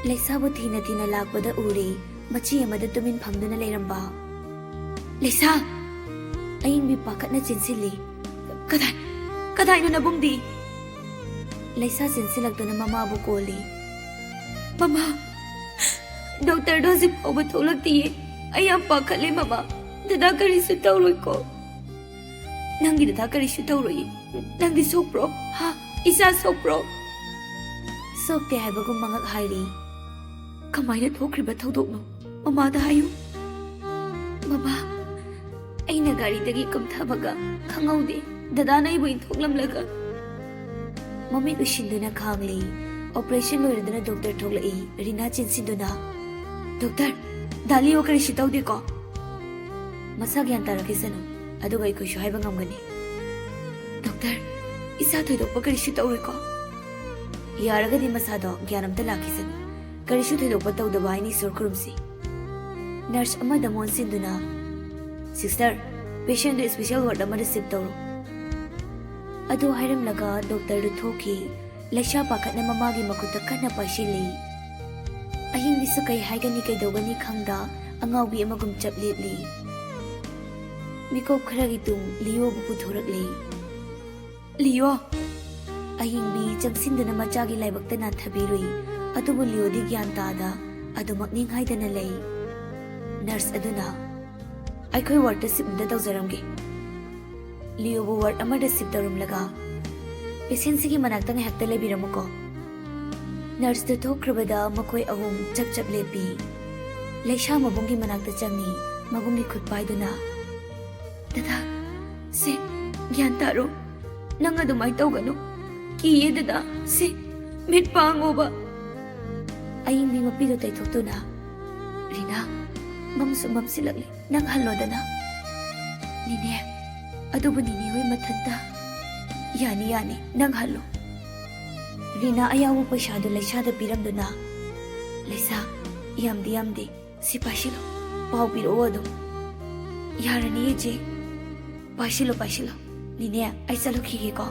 ꯂꯩꯁꯥꯕꯨ ꯊꯤꯅ ꯊꯤꯅ ꯂꯥꯛꯄꯗ ꯎꯔꯦ, ꯃꯆꯤ ꯑꯃꯗ ꯇꯨꯃꯤꯟ ꯐꯝꯗꯨꯅ ꯂꯩꯔꯝꯕ꯫ "ꯂꯩꯁꯥ!" ꯑꯌꯤꯡꯕꯤ ꯄꯥꯈꯠꯅ ꯆꯦꯟꯁꯤꯜꯂꯤ꯫ "ꯀꯗꯥꯏ, ꯀꯗꯥꯏꯅꯣ ꯅꯕꯨꯡꯗꯤ?" ꯂꯩꯁꯥ ꯆꯦꯟꯁꯤꯜꯂꯛꯇꯨꯅ ꯃꯃꯥꯕꯨ ꯀꯣꯜꯂꯤ꯫ "ꯃꯃꯥ, ꯗꯣꯛꯇꯔꯗꯣ ꯍꯧꯖꯤꯛ ꯐꯥꯎꯕ ꯊꯣꯛꯂꯛꯇꯤꯌꯦ꯫ ꯑꯩ ꯌꯥꯝ ꯄꯥꯈꯠꯂꯦ ꯃꯃꯥ꯫ ꯗꯗꯥ ꯀꯔꯤꯁꯨ ꯇꯧꯔꯣꯏꯀꯣ?" "ꯅꯪꯒꯤ ꯗꯗꯥ ꯀꯔꯤꯁꯨ ꯇꯧꯔꯣꯏꯌꯦ꯫ ꯅꯪꯗꯤ ꯁꯣꯛꯄ꯭ꯔꯣ? ꯍꯥ? "ꯏꯆꯥ ꯁꯣꯛꯄ꯭ꯔꯣ?" "ꯁꯣꯛꯇꯦ" ꯍꯥꯏꯕꯒꯨꯝ ꯃꯉꯛ ꯍꯥꯏꯔꯤ꯫ "ꯀꯃꯥꯏꯅ ꯊꯣꯛꯈ꯭ꯔꯤꯕ ꯊꯧꯗꯣꯛꯅꯣ? ꯃꯃꯥꯗ ꯍꯥꯏꯌꯨ꯫" "ꯕꯕꯥ, ꯑꯩꯅ ꯒꯥꯔꯤꯗꯒꯤ ꯀꯨꯝꯊꯕꯒ ꯈꯪꯍꯧꯗꯦ꯫ ꯗꯗꯥꯅ ꯑꯩꯕꯨ ꯏꯟꯊꯣꯛꯂꯝꯂꯒ꯫" ꯃꯃꯤꯠ ꯎꯏꯁꯤꯟꯗꯨꯅ ꯈꯥꯡꯂꯤ꯫ ꯑꯣꯄꯔꯦꯁꯟ ꯂꯣꯏꯔꯗꯨꯅ ꯗꯣꯛꯇꯔ ꯊꯣꯛꯂꯛꯏ꯫ ꯔꯤꯅꯥ ꯆꯦꯟꯁꯤꯟꯗꯨꯅ, "ꯗꯣꯛꯇꯔ, ꯗꯥ ꯂꯤꯑꯣ ꯀꯔꯤꯁꯨ ꯇꯧꯗꯦꯀꯣ?" "ꯃꯁꯥ ꯒ꯭ꯌꯥꯟ ꯇꯥꯔꯛꯈꯤꯁꯅꯨ, ꯑꯗꯨꯒ ꯑꯩꯈꯣꯏꯁꯨ ꯍꯥꯏꯕ ꯉꯝꯒꯅꯤ꯫" "ꯗꯣꯛꯇꯔ, ꯏꯆꯥ ꯊꯣꯏꯗꯣꯛꯄ ꯀꯔꯤꯁꯨ ꯇꯧꯔꯣꯏꯀꯣ?" "ꯌꯥꯔꯒꯗꯤ ꯃꯁꯥꯗꯣ ꯒ꯭ꯌꯥꯟ ꯑꯝꯇ ꯂꯥꯛꯈꯤꯁꯅꯨ꯫ ꯀꯔꯤꯁꯨ ꯊꯣꯏꯗꯣꯛꯄ ꯇꯧꯗꯕ ꯍꯥꯏꯅ ꯏꯁꯣꯔ ꯈꯨꯔꯨꯝꯁꯤ꯫" ꯅꯔꯁ ꯑꯃꯗ ꯑꯣꯟꯁꯤꯟꯗꯨꯅ, "ꯁꯤꯁꯇꯔ, ꯄꯦꯁꯦꯟꯗꯨ ꯏꯁꯄꯤꯁꯦꯜ ꯋꯥꯔꯗ ꯑꯃꯗ ꯁꯤꯐ ꯇꯧꯔꯣ꯫" ꯑꯗꯨ ꯍꯥꯏꯔꯝꯂꯒ ꯗꯣꯛꯇꯔꯗꯨ ꯊꯣꯛꯈꯤ꯫ ꯂꯩꯁꯥ ꯄꯥꯈꯠꯅ ꯃꯃꯥꯒꯤ ꯃꯈꯨꯠꯇ ꯀꯟꯅ ꯄꯥꯏꯁꯤꯜꯂꯤ꯫ ꯑꯍꯤꯡꯕꯤꯁꯨ ꯀꯩ ꯍꯥꯏꯒꯅꯤ ꯀꯩꯗꯧꯒꯅꯤ ꯈꯪꯗ ꯑꯉꯥꯎꯕꯤ ꯑꯃꯒꯨꯝ ꯆꯞ ꯂꯦꯞꯂꯤ꯫ ꯃꯤꯀꯣꯞ ꯈꯔꯒꯤ ꯇꯨꯡ ꯂꯤꯑꯣꯕꯨ ꯄꯨꯊꯣꯔꯛꯂꯤ꯫ "ꯂꯤꯑꯣ!" ꯑꯍꯤꯡꯕꯤ ꯆꯪꯁꯤꯟꯗꯨꯅ ꯃꯆꯥꯒꯤ ꯂꯥꯏꯕꯛꯇ ꯅꯥꯟꯊꯕꯤꯔꯨꯏ꯫ ꯑꯗꯨꯕꯨ ꯂꯤꯑꯣꯗꯤ ꯒ꯭ꯌꯥꯟ ꯇꯥꯗ ꯑꯗꯨꯃꯛ ꯅꯤꯡꯍꯥꯏꯗꯅ ꯂꯩ꯫ ꯅꯔꯁ ꯑꯗꯨꯅ, "ꯑꯩꯈꯣꯏ ꯋꯥꯔꯗꯇ ꯁꯤꯐ ꯑꯝꯇ ꯇꯧꯖꯔꯝꯒꯦ꯫" ꯂꯤꯑꯣꯕꯨ ꯋꯥꯔꯗ ꯑꯃꯗ ꯁꯤꯐ ꯇꯧꯔꯝꯂꯒ, "ꯄꯦꯁꯦꯟꯁꯤꯒꯤ ꯃꯅꯥꯛꯇ ꯉꯥꯏꯍꯥꯛꯇ ꯂꯩꯕꯤꯔꯝꯃꯨꯀꯣ꯫" ꯅꯔꯁꯇꯨ ꯊꯣꯛꯈ꯭ꯔꯕꯗ ꯃꯈꯣꯏ ꯑꯍꯨꯝ ꯆꯞ ꯆꯞ ꯂꯦꯞꯄꯤ꯫ ꯂꯩꯁꯥ ꯃꯕꯨꯡꯒꯤ ꯃꯅꯥꯛꯇ ꯆꯪꯉꯤ꯫ ꯃꯕꯨꯡꯒꯤ ꯈꯨꯠ ꯄꯥꯏꯗꯨꯅ, "ꯗꯗꯥ, ꯁꯦ, ꯒ꯭ꯌꯥꯟ ꯇꯥꯔꯣ꯫ ꯅꯪ ꯑꯗꯨꯃꯥꯏꯅ ꯇꯧꯒꯅꯨ꯫ ꯀꯤꯌꯦ ꯗꯗꯥ, ꯁꯦ, ꯃꯤꯠ ꯄꯥꯡꯉꯣꯕ꯫" ꯑꯌꯤꯡꯕꯤ ꯃꯄꯤꯗꯨ ꯇꯩꯊꯣꯛꯇꯨꯅ, "ꯔꯤꯅꯥ, ꯃꯝꯁꯨ ꯃꯝꯁꯤꯜꯂꯛꯂꯦ꯫ ꯅꯪ ꯍꯜꯂꯣꯗꯅ꯫" "ꯅꯤꯅꯦ, ꯑꯗꯨꯕꯨ ꯅꯤꯅꯦ ꯍꯣꯏ ꯃꯊꯟꯇ꯫" "ꯌꯥꯅꯤ, ꯌꯥꯅꯤ, ꯅꯪ ꯍꯜꯂꯣ꯫" ꯔꯤꯅꯥ ꯑꯌꯥꯎꯕ ꯄꯩꯁꯥꯗꯨ ꯂꯩꯁꯥꯗ ꯄꯤꯔꯝꯗꯨꯅ, "ꯂꯩꯁꯥ, ꯌꯥꯝꯗꯤ ꯌꯥꯝꯗꯦ, ꯁꯤ ꯄꯥꯏꯁꯤꯜꯂꯣ, ꯄꯥꯎ ꯄꯤꯔꯛꯑꯣ ꯑꯗꯨꯝ꯫" "ꯌꯥꯔꯅꯤ ꯏꯆꯦ, ꯄꯥꯏꯁꯤꯜꯂꯣ, ꯄꯥꯏꯁꯤꯜꯂꯣ꯫ ꯅꯤꯅꯦ, ꯑꯩ ꯆꯠꯂꯨꯈꯤꯒꯦꯀꯣ꯫"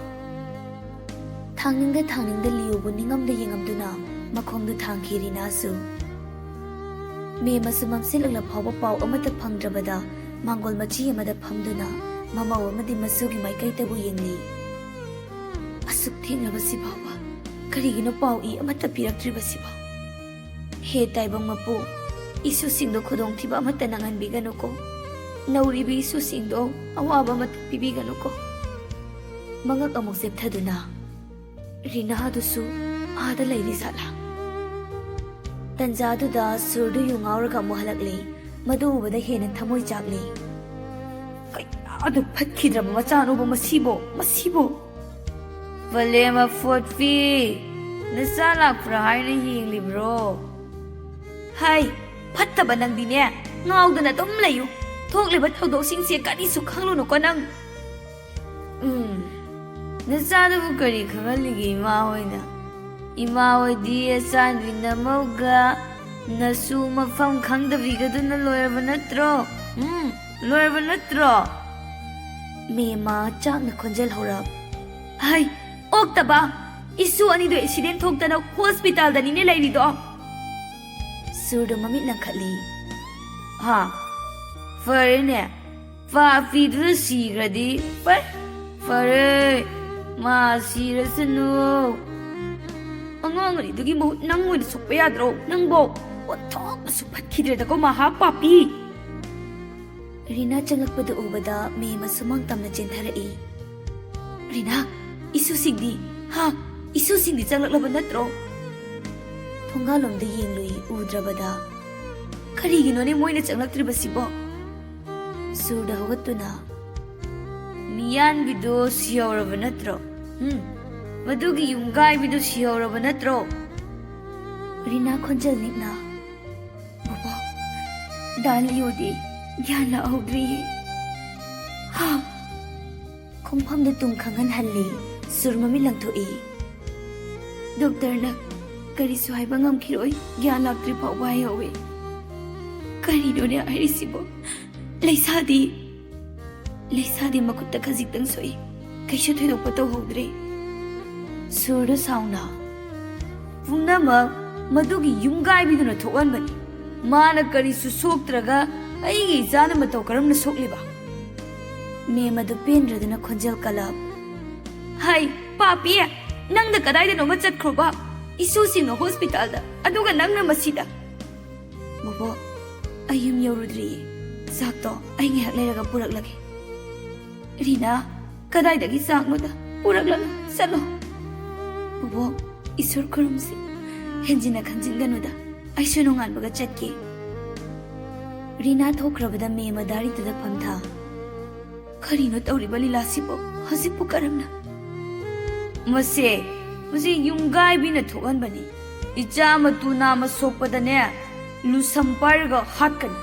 ꯊꯥꯡꯅꯤꯡꯗ ꯊꯥꯡꯅꯤꯡꯗ ꯂꯤꯌꯨꯕꯨ ꯅꯤꯡꯉꯝꯗ ꯌꯦꯡꯉꯝꯗꯨꯅ ꯃꯈꯣꯡꯗꯨ ꯊꯥꯡꯈꯤ ꯔꯤꯅꯥꯁꯨ꯫ ꯃꯦꯝꯃꯁꯨ ꯃꯝꯁꯤꯜꯂꯛꯂ ꯐꯥꯎꯕ ꯄꯥꯎ ꯑꯃꯠꯇ ꯐꯪꯗ꯭ꯔꯕꯗ ꯃꯥꯡꯒꯣꯜ ꯃꯆꯤ ꯑꯃꯗ ꯐꯝꯗꯨꯅ ꯃꯃꯧ ꯑꯃꯗꯤ ꯃꯁꯨꯒꯤ ꯃꯥꯏꯀꯩꯗꯕꯨ ꯌꯦꯡꯂꯤ꯫ "ꯑꯁꯨꯛ ꯊꯦꯡꯂꯕꯁꯤ ꯐꯥꯎꯕ ꯀꯔꯤꯒꯤꯅꯣ ꯄꯥꯎ ꯏ ꯑꯃꯠꯇ ꯄꯤꯔꯛꯇ꯭ꯔꯤꯕꯁꯤꯕꯣ? ꯍꯦ ꯇꯥꯏꯕꯪ ꯃꯄꯨ, ꯏꯁꯨꯁꯤꯡꯗꯣ ꯈꯨꯗꯣꯡꯊꯤꯕ ꯑꯃꯠꯇ ꯅꯪꯍꯟꯕꯤꯒꯅꯨꯀꯣ꯫ ꯅꯧꯔꯤꯕ ꯏꯁꯨꯁꯤꯡꯗꯣ ꯑꯋꯥꯕ ꯑꯃꯠꯇ ꯄꯤꯕꯤꯒꯅꯨꯀꯣ꯫" ꯃꯉꯛ ꯑꯃꯨꯛ ꯆꯦꯞꯊꯗꯨꯅ, ꯔꯤꯅꯥꯗꯨꯁꯨ ꯑꯥꯗ ꯂꯩꯔꯤ ꯖꯥꯠꯂꯥ? ꯇꯟꯖꯥꯗꯨꯗ ꯁꯨꯔꯗꯨ ꯌꯨ ꯉꯥꯎꯔꯒ ꯑꯃꯨꯛ ꯍꯜꯂꯛꯂꯦ꯫ ꯃꯗꯨ ꯎꯕꯗ ꯍꯦꯟꯅ ꯊꯃꯣꯏ ꯆꯥꯛꯂꯦ꯫ ꯀꯌꯥꯗ ꯐꯠꯈꯤꯗ꯭ꯔꯕ ꯃꯆꯥꯅꯣꯕ ꯃꯁꯤꯕꯣ, ꯃꯁꯤꯕꯣ! ꯕꯂꯦꯝ ꯑꯐꯣꯠꯄꯤ, ꯅꯆꯥ ꯂꯥꯛꯄ꯭ꯔꯥ ꯍꯥꯏꯅ ꯌꯦꯡꯂꯤꯕ꯭ꯔꯣ? ꯍꯥꯏ, ꯐꯠꯇꯕ ꯅꯪꯗꯤꯅꯦ, ꯉꯥꯎꯗꯅ ꯑꯗꯨꯝ ꯂꯩꯌꯨ꯫ ꯊꯣꯛꯂꯤꯕ ꯊꯧꯗꯣꯛꯁꯤꯡꯁꯦ ꯀꯔꯤꯁꯨ ꯈꯪꯂꯨꯅꯨꯀꯣ ꯅꯪ꯫ ꯎꯝ, ꯅꯆꯥꯗꯨꯕꯨ ꯀꯔꯤ ꯈꯪꯍꯜꯂꯤꯒꯦ ꯏꯃꯥ ꯍꯣꯏꯅ? ꯏꯃꯥ ꯍꯣꯏꯗꯤ ꯑꯆꯥꯟꯕꯤ ꯅꯃꯧꯒ ꯅꯁꯨ ꯃꯐꯝ ꯈꯪꯗꯕꯤꯒꯗꯨꯅ ꯂꯣꯏꯔꯕ ꯅꯠꯇ꯭ꯔꯣ? ꯎꯝ, ꯂꯣꯏꯔꯕ ꯅꯠꯇ꯭ꯔꯣ? ꯃꯦꯃ ꯆꯥꯛꯅ ꯈꯣꯟꯖꯦꯜ ꯍꯧꯔꯛ꯫ ꯍꯩ, ꯑꯣꯛꯇꯕ! ꯏꯁꯨ ꯑꯅꯤꯗꯣ ꯑꯦꯛꯁꯤꯗꯦꯟ ꯊꯣꯛꯇꯅ ꯍꯣꯁꯄꯤꯇꯥꯜꯗꯅꯤꯅꯦ ꯂꯩꯔꯤꯗꯣ꯫ ꯁꯨꯔꯗꯣ ꯃꯃꯤꯠ ꯂꯪꯈꯠꯂꯤ꯫ ꯍꯥ? ꯐꯔꯦꯅꯦ꯫ ꯄꯥꯄꯤꯗꯨꯅ ꯁꯤꯈ꯭ꯔꯗꯤ ꯐꯩ꯫ ꯐꯔꯦ, ꯃꯥ ꯁꯤꯔꯁꯅꯨ꯫ ꯑꯉꯥꯡ ꯑꯅꯤꯗꯨꯒꯤ ꯃꯍꯨꯠ ꯅꯪ ꯑꯣꯏꯅ ꯁꯣꯛꯄ ꯌꯥꯗ꯭ꯔꯣ? ꯅꯪꯕꯣ ꯑꯣꯟꯊꯣꯛꯅꯁꯨ ꯐꯠꯈꯤꯗ꯭ꯔꯦꯗꯀꯣ, ꯃꯍꯥ ꯄꯥꯄꯤ꯫ ꯔꯤꯅꯥ ꯆꯪꯂꯛꯄꯗꯨ ꯎꯕꯗ ꯃꯦꯃ ꯁꯨꯃꯥꯡ ꯇꯝꯅ ꯆꯦꯟꯊꯔꯛꯏ꯫ ꯔꯤꯅꯥ, ꯏꯁꯨꯁꯤꯡꯗꯤ? ꯍꯥ? ꯏꯁꯨꯁꯤꯡꯗꯤ ꯆꯪꯂꯛꯂꯕ ꯅꯠꯇ꯭ꯔꯣ? ꯊꯣꯡꯒꯥꯜꯂꯣꯝꯗ ꯌꯦꯡꯂꯨꯏ, ꯎꯗ꯭ꯔꯕꯗ꯫ ꯀꯔꯤꯒꯤꯅꯣꯅꯦ ꯃꯣꯏꯅ ꯆꯪꯂꯛꯇ꯭ꯔꯤꯕꯁꯤꯕꯣ? ꯁꯨꯔꯗ ꯍꯧꯒꯠꯇꯨꯅ, "ꯃꯤꯌꯥꯟꯕꯤꯗꯣ ꯁꯤꯍꯧꯔꯕ ꯅꯠꯇ꯭ꯔꯣ? ꯎꯝ, ꯃꯗꯨꯒꯤ ꯌꯨꯝꯒꯥꯏꯕꯤꯗꯣ ꯁꯤꯍꯧꯔꯕ ꯅꯠꯇ꯭ꯔꯣ?" ꯔꯤꯅꯥ ꯈꯣꯟꯖꯦꯜ ꯅꯤꯛꯅ, "ꯕꯣꯕꯣ, ꯗꯥ ꯂꯤꯑꯣꯗꯤ ꯒ꯭ꯌꯥꯟ ꯂꯥꯛꯍꯧꯗ꯭ꯔꯤꯌꯦ꯫" ꯍꯥ? ꯈꯣꯡꯐꯝꯗ ꯇꯨꯝ ꯈꯪꯍꯟꯍꯜꯂꯤ꯫ ꯁꯨꯔ ꯃꯃꯤꯠ ꯂꯪꯊꯣꯛꯏ꯫ "ꯗꯣꯛꯇꯔꯅ ꯀꯔꯤꯁꯨ ꯍꯥꯏꯕ ꯉꯝꯈꯤꯔꯣꯏ, ꯒ꯭ꯌꯥꯟ ꯂꯥꯛꯇ꯭ꯔꯤ ꯐꯥꯎꯕ ꯍꯥꯏꯍꯧꯋꯤ꯫" ꯀꯔꯤꯅꯣꯅꯦ ꯍꯥꯏꯔꯤꯁꯤꯕꯣ? ꯂꯩꯁꯥꯗꯤ, ꯂꯩꯁꯥꯗꯤ ꯃꯈꯨꯠꯇ ꯈꯖꯤꯛꯇꯪ ꯁꯣꯛꯏ, ꯀꯩꯁꯨ ꯊꯣꯏꯗꯣꯛꯄ ꯇꯧꯍꯧꯗ꯭ꯔꯦ꯫ ꯁꯨꯔꯗ ꯁꯥꯎꯅ, "ꯄꯨꯝꯅꯃꯛ ꯃꯗꯨꯒꯤ ꯌꯨꯝꯒꯥꯏꯕꯤꯗꯨꯅ ꯊꯣꯛꯍꯟꯕꯅꯤ꯫ ꯃꯥꯅ ꯀꯔꯤꯁꯨ ꯁꯣꯛꯇ꯭ꯔꯒ ꯑꯩꯒꯤ ꯏꯆꯥꯅ ꯃꯇꯧ ꯀꯔꯝꯅ ꯁꯣꯛꯂꯤꯕ?" ꯃꯦꯝ ꯑꯗꯨ ꯄꯦꯟꯗ꯭ꯔꯗꯨꯅ ꯈꯣꯟꯖꯦꯜ ꯀꯜꯂꯞ, "ꯍꯩ, ꯄꯥꯄꯤ! ꯅꯪꯅ ꯀꯗꯥꯏꯗꯅꯣꯃ ꯆꯠꯈ꯭ꯔꯣꯕ? ꯏꯁꯨꯁꯤꯡꯅ ꯍꯣꯁꯄꯤꯇꯥꯜꯗ, ꯑꯗꯨꯒ ꯅꯪꯅ ꯃꯁꯤꯗ?" "ꯕꯣꯕꯣ, ꯑꯩ ꯌꯨꯝ ꯌꯧꯔꯨꯗ꯭ꯔꯤꯌꯦ꯫ ꯆꯥꯛꯇꯣ ꯑꯩ ꯉꯥꯏꯍꯥꯛ ꯂꯩꯔꯒ ꯄꯨꯔꯛꯂꯒꯦ꯫" "ꯔꯤꯅꯥ, ꯀꯗꯥꯏꯗꯒꯤ ꯆꯥꯛꯅꯣꯗ? ꯄꯨꯔꯛꯂꯅꯨ, ꯆꯠꯂꯣ꯫" ꯕꯣꯕꯣꯛ, ꯏꯁꯣꯔ ꯈꯨꯔꯨꯝꯁꯤ꯫ ꯍꯦꯟꯖꯤꯟꯅ ꯈꯟꯖꯤꯟꯒꯅꯨꯗ꯫ ꯑꯩꯁꯨ ꯅꯣꯡꯉꯥꯟꯕꯒ ꯆꯠꯀꯦ꯫ ꯔꯤꯅꯥ ꯊꯣꯛꯈ꯭ꯔꯕꯗ ꯃꯦꯝ ꯃꯗꯥꯔꯤꯗꯨꯗ ꯐꯝꯊ꯫ ꯀꯔꯤꯅꯣ ꯇꯧꯔꯤꯕ ꯂꯤꯂꯥꯁꯤꯕꯣ? ꯍꯧꯖꯤꯛꯄꯨ ꯀꯔꯝꯅ? ꯃꯁꯦ, ꯃꯁꯤ ꯌꯨꯝꯒꯥꯏꯕꯤꯅ ꯊꯣꯛꯍꯟꯕꯅꯤ꯫ ꯏꯆꯥ ꯃꯇꯨ ꯅꯥꯝꯃ ꯁꯣꯛꯄꯗꯅꯦ, ꯂꯨꯁꯝ ꯄꯥꯏꯔꯒ ꯍꯥꯠꯀꯅꯤ,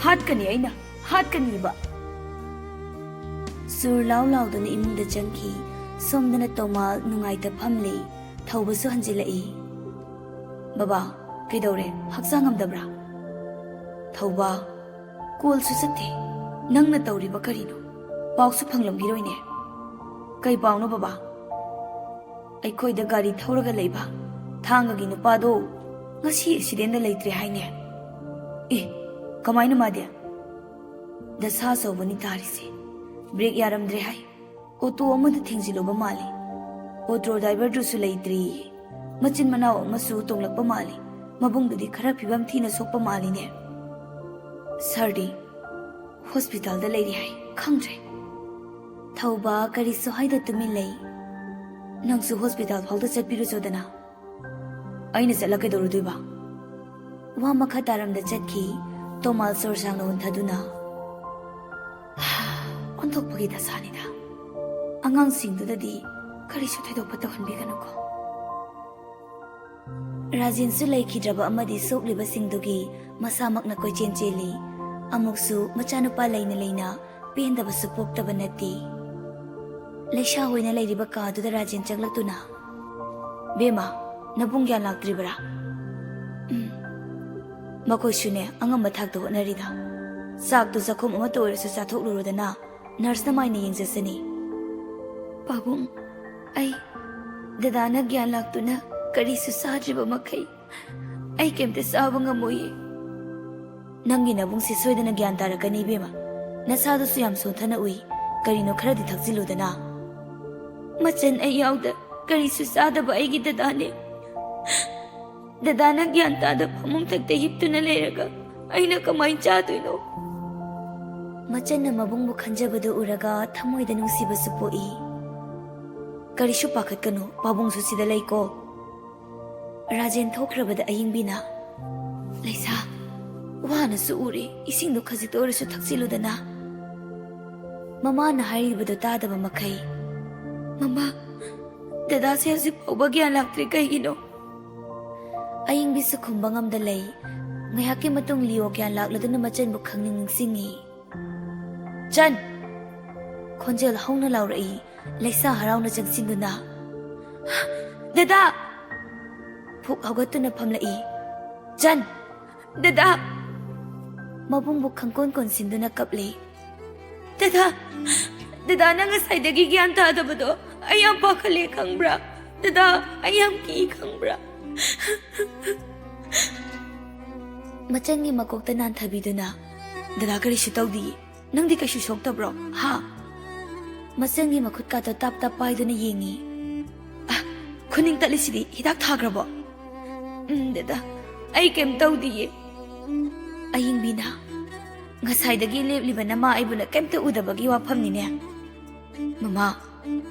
ꯍꯥꯠꯀꯅꯤ ꯑꯩꯅ, ꯍꯥꯠꯀꯅꯤꯕ꯫ ꯁꯨꯔ ꯂꯥꯎ ꯂꯥꯎꯗꯨꯅ ꯏꯃꯨꯡꯗ ꯆꯪꯈꯤ꯫ ꯁꯣꯝꯗꯅ ꯇꯣꯃꯥꯜ ꯅꯨꯡꯉꯥꯏꯇ ꯐꯝꯂꯤ꯫ ꯊꯧꯕꯁꯨ ꯍꯟꯖꯤꯜꯂꯛꯏ꯫ "ꯕꯕꯥ, ꯀꯩꯗꯧꯔꯦ? ꯍꯛꯆꯥꯡ ꯉꯝꯗꯕ꯭ꯔꯥ?" ꯊꯧꯕ, "ꯀꯣꯜꯁꯨ ꯆꯠꯇꯦ꯫ ꯅꯪꯅ ꯇꯧꯔꯤꯕ ꯀꯔꯤꯅꯣ? ꯄꯥꯎꯁꯨ ꯐꯪꯂꯝꯈꯤꯔꯣꯏꯅꯦ꯫" "ꯀꯩ ꯄꯥꯎꯅꯣ ꯕꯕꯥ?" "ꯑꯩꯈꯣꯏꯗ ꯒꯥꯔꯤ ꯊꯧꯔꯒ ꯂꯩꯕ ꯊꯥꯡꯒꯒꯤ ꯅꯨꯄꯥꯗꯣ ꯉꯁꯤ ꯑꯦꯛꯁꯤꯗꯦꯟꯗ ꯂꯩꯇ꯭ꯔꯦ ꯍꯥꯏꯅꯦ꯫" "ꯑꯦ, ꯀꯃꯥꯏꯅ ꯃꯥꯗꯤ?" "ꯗꯁꯥ ꯑꯆꯧꯕꯅꯤ ꯇꯥꯔꯤꯁꯦ꯫ ꯕ꯭ꯔꯦꯛ ꯌꯥꯔꯝꯗ꯭ꯔꯦ ꯍꯥꯏ꯫ ꯑꯣꯇꯣ ꯑꯃꯗ ꯊꯦꯡꯖꯤꯜꯂꯨꯕ ꯃꯥꯜꯂꯤ꯫ ꯑꯣꯇꯣ ꯗ꯭ꯔꯥꯏꯚꯔꯗꯨꯁꯨ ꯂꯩꯇ꯭ꯔꯦꯌꯦ꯫ ꯃꯆꯤꯟ ꯃꯅꯥꯎ ꯑꯃꯁꯨ ꯇꯣꯡꯂꯛꯄ ꯃꯥꯜꯂꯤ꯫ ꯃꯕꯨꯡꯗꯨꯗꯤ ꯈꯔ ꯐꯤꯕꯝ ꯊꯤꯅ ꯁꯣꯛꯄ ꯃꯥꯜꯂꯤꯅꯦ꯫" "ꯁꯥꯔꯗꯤ?" "ꯍꯣꯁꯄꯤꯇꯥꯜꯗ ꯂꯩꯔꯤ ꯍꯥꯏ꯫ ꯈꯪꯗ꯭ꯔꯦ꯫" ꯊꯧꯕ ꯀꯔꯤꯁꯨ ꯍꯥꯏꯗ ꯇꯨꯃꯤꯟ ꯂꯩ꯫ "ꯅꯪꯁꯨ ꯍꯣꯁꯄꯤꯇꯥꯜ ꯐꯥꯎꯗ ꯆꯠꯄꯤꯔꯨꯆꯣꯗꯅ꯫" "ꯑꯩꯅ ꯆꯠꯂ ꯀꯩꯗꯧꯔꯨꯗꯣꯏꯕ?" ꯋꯥ ꯃꯈꯥ ꯇꯥꯔꯝꯗ ꯆꯠꯈꯤ꯫ ꯇꯣꯃꯥꯜ ꯁꯣꯔ ꯁꯥꯡꯅ ꯍꯣꯟꯊꯗꯨꯅ, "ꯑꯣꯟꯊꯣꯛꯄꯒꯤ ꯗꯁꯥꯅꯤꯗ꯫ ꯑꯉꯥꯡꯁꯤꯡꯗꯨꯗꯗꯤ ꯀꯔꯤꯁꯨ ꯊꯣꯏꯗꯣꯛꯄ ꯇꯧꯍꯟꯕꯤꯒꯅꯨꯀꯣ꯫" ꯔꯥꯖꯦꯟꯁꯨ ꯂꯩꯈꯤꯗ꯭ꯔꯕ ꯑꯃꯗꯤ ꯁꯣꯛꯂꯤꯕꯁꯤꯡꯗꯨꯒꯤ ꯃꯁꯥꯃꯛꯅ ꯀꯣꯏꯆꯦꯟ ꯆꯦꯜꯂꯤ꯫ ꯑꯃꯨꯛꯁꯨ ꯃꯆꯥꯅꯨꯄꯥ ꯂꯩꯅ ꯂꯩꯅ ꯄꯦꯟꯗꯕꯁꯨ ꯄꯣꯛꯇꯕ ꯅꯠꯇꯦ꯫ ꯂꯩꯁꯥ ꯍꯣꯏꯅ ꯂꯩꯔꯤꯕ ꯀꯥꯗꯨꯗ ꯔꯥꯖꯦꯟ ꯆꯪꯂꯛꯇꯨꯅ, "ꯕꯦꯝꯃ, ꯅꯕꯨꯡ ꯒ꯭ꯌꯥꯟ ꯂꯥꯛꯇ꯭ꯔꯤꯕꯔꯥ?" "ꯎꯝ꯫ ꯃꯈꯣꯏꯁꯨꯅꯦ ꯑꯉꯝꯕ ꯊꯥꯛꯇ ꯍꯣꯠꯅꯔꯤꯗ꯫ ꯆꯥꯛꯇꯨ ꯆꯥꯛꯈꯨꯝ ꯑꯃꯠꯇ ꯑꯣꯏꯔꯁꯨ ꯆꯥꯊꯣꯛꯂꯨꯔꯣꯗꯅ, ꯅꯔꯁꯅ ꯃꯥꯏꯅ ꯌꯦꯡꯖꯁꯅꯤ꯫" "ꯄꯥꯕꯨꯡ, ꯑꯩ ꯗꯗꯥꯅ ꯒ꯭ꯌꯥꯟ ꯂꯥꯛꯇꯨꯅ ꯀꯔꯤꯁꯨ ꯆꯥꯗ꯭ꯔꯤꯕ ꯃꯈꯩ ꯑꯩ ꯀꯩꯝꯇ ꯆꯥꯕ ꯉꯝꯃꯣꯏꯌꯦ꯫" "ꯅꯪꯒꯤ ꯅꯕꯨꯡꯁꯦ ꯁꯣꯏꯗꯅ ꯒ꯭ꯌꯥꯟ ꯇꯥꯔꯛꯀꯅꯤ ꯏꯕꯦꯝꯃ꯫ ꯅꯁꯥꯗꯨꯁꯨ ꯌꯥꯝ ꯁꯣꯟꯊꯅ ꯎꯏ꯫ ꯀꯔꯤꯅꯣ ꯈꯔꯗꯤ ꯊꯛꯆꯤꯜꯂꯨꯗꯅ꯫" "ꯃꯆꯟ ꯑꯩ ꯌꯥꯎꯗ ꯀꯔꯤꯁꯨ ꯆꯥꯗꯕ ꯑꯩꯒꯤ ꯗꯗꯥꯅꯦ꯫ ꯗꯗꯥꯅ ꯒ꯭ꯌꯥꯟ ꯇꯥꯗ ꯐꯃꯨꯡ ꯊꯛꯇ ꯍꯤꯞꯇꯨꯅ ꯂꯩꯔꯒ ꯑꯩꯅ ꯀꯃꯥꯏꯅ ꯆꯥꯗꯣꯏꯅꯣ?" ꯃꯆꯟꯅ ꯃꯕꯨꯡꯕꯨ ꯈꯟꯖꯕꯗꯨ ꯎꯔꯒ ꯊꯃꯣꯏꯗ ꯅꯨꯡꯁꯤꯕꯁꯨ ꯄꯣꯛꯏ꯫ ꯀꯔꯤꯁꯨ ꯄꯥꯈꯠꯀꯅꯨ, ꯄꯥꯕꯨꯡꯁꯨ ꯁꯤꯗ ꯂꯩꯀꯣ꯫ ꯔꯥꯖꯦꯟ ꯊꯣꯛꯈ꯭ꯔꯕꯗ ꯑꯌꯤꯡꯕꯤꯅ, "ꯂꯩꯁꯥ, ꯋꯥꯅꯁꯨ ꯎꯔꯦ, ꯏꯁꯤꯡꯗꯣ ꯈꯖꯤꯛꯇ ꯑꯣꯏꯔꯁꯨ ꯊꯛꯆꯤꯜꯂꯨꯗꯅ"꯫ ꯃꯃꯥꯅ ꯍꯥꯏꯔꯤꯕꯗꯣ ꯇꯥꯗꯕ ꯃꯈꯩ, "ꯃꯃꯥ, ꯗꯗꯥꯁꯦ ꯍꯧꯖꯤꯛ ꯐꯥꯎꯕ ꯒ꯭ꯌꯥꯟ ꯂꯥꯛꯇ꯭ꯔꯤ, ꯀꯩꯒꯤꯅꯣ?" ꯑꯌꯤꯡꯕꯤꯁꯨ ꯈꯨꯝꯕ ꯉꯝꯗ ꯂꯩ꯫ ꯉꯥꯏꯍꯥꯛꯀꯤ ꯃꯇꯨꯡ ꯂꯤꯑꯣ ꯒ꯭ꯌꯥꯟ ꯂꯥꯛꯂꯗꯨꯅ ꯃꯆꯟꯕꯨ ꯈꯪꯅꯤꯡ ꯅꯤꯡꯁꯤꯡꯉꯤ꯫ "ꯆꯟ!" ꯈꯣꯟꯖꯦꯜ ꯍꯧꯅ ꯂꯥꯎꯔꯛꯏ꯫ ꯂꯩꯁꯥ ꯍꯔꯥꯎꯅ ꯆꯪꯁꯤꯟꯗꯨꯅ, "ꯗꯗꯥ!" ꯐꯨꯛ ꯍꯧꯒꯠꯇꯨꯅ ꯐꯝꯂꯛꯏ꯫ "ꯆꯟ! ꯗꯗꯥ!" ꯃꯕꯨꯡꯕꯨ ꯈꯪꯀꯣꯟ ꯀꯣꯟꯁꯤꯟꯗꯨꯅ ꯀꯞꯂꯤ꯫ "ꯗꯗꯥ! ꯗꯗꯥ, ꯅꯪ ꯉꯁꯥꯏꯗꯒꯤ ꯒ꯭ꯌꯥꯟ ꯇꯥꯗꯕꯗꯣ ꯑꯩ ꯌꯥꯝ ꯄꯥꯈꯠꯂꯦ, ꯈꯪꯕ꯭ꯔꯥ? ꯗꯗꯥ, ꯑꯩ ꯌꯥꯝ ꯀꯤ, ꯈꯪꯕ꯭ꯔꯥ?" ꯃꯆꯟꯒꯤ ꯃꯀꯣꯛꯇ ꯅꯥꯟꯊꯕꯤꯗꯨꯅ, "ꯗꯗꯥ, ꯀꯔꯤꯁꯨ ꯇꯧꯗꯤꯌꯦ꯫ ꯅꯪꯗꯤ ꯀꯩꯁꯨ ꯁꯣꯛꯇꯕ꯭ꯔꯣ, ꯍꯥ?" ꯃꯆꯟꯒꯤ ꯃꯈꯨꯠꯀꯥꯗꯣ ꯇꯞ ꯇꯞ ꯄꯥꯏꯗꯨꯅ ꯌꯦꯡꯉꯤ꯫ "ꯑ, ꯈꯨꯅꯤꯡ ꯇꯠꯂꯤꯁꯤꯗꯤ ꯍꯤꯗꯥꯛ ꯊꯥꯈ꯭ꯔꯕꯣ?" "ꯎꯝ, ꯗꯗꯥ, ꯑꯩ ꯀꯩꯝ ꯇꯧꯗꯤꯌꯦ꯫" ꯑꯌꯤꯡꯕꯤꯅ, "ꯉꯁꯥꯏꯗꯒꯤ ꯂꯦꯞꯂꯤꯕ ꯅꯃꯥ ꯑꯩꯕꯨꯅ ꯀꯩꯝꯇ ꯎꯗꯕꯒꯤ ꯋꯥꯐꯝꯅꯤꯅꯦ꯫" "ꯃꯃꯥ,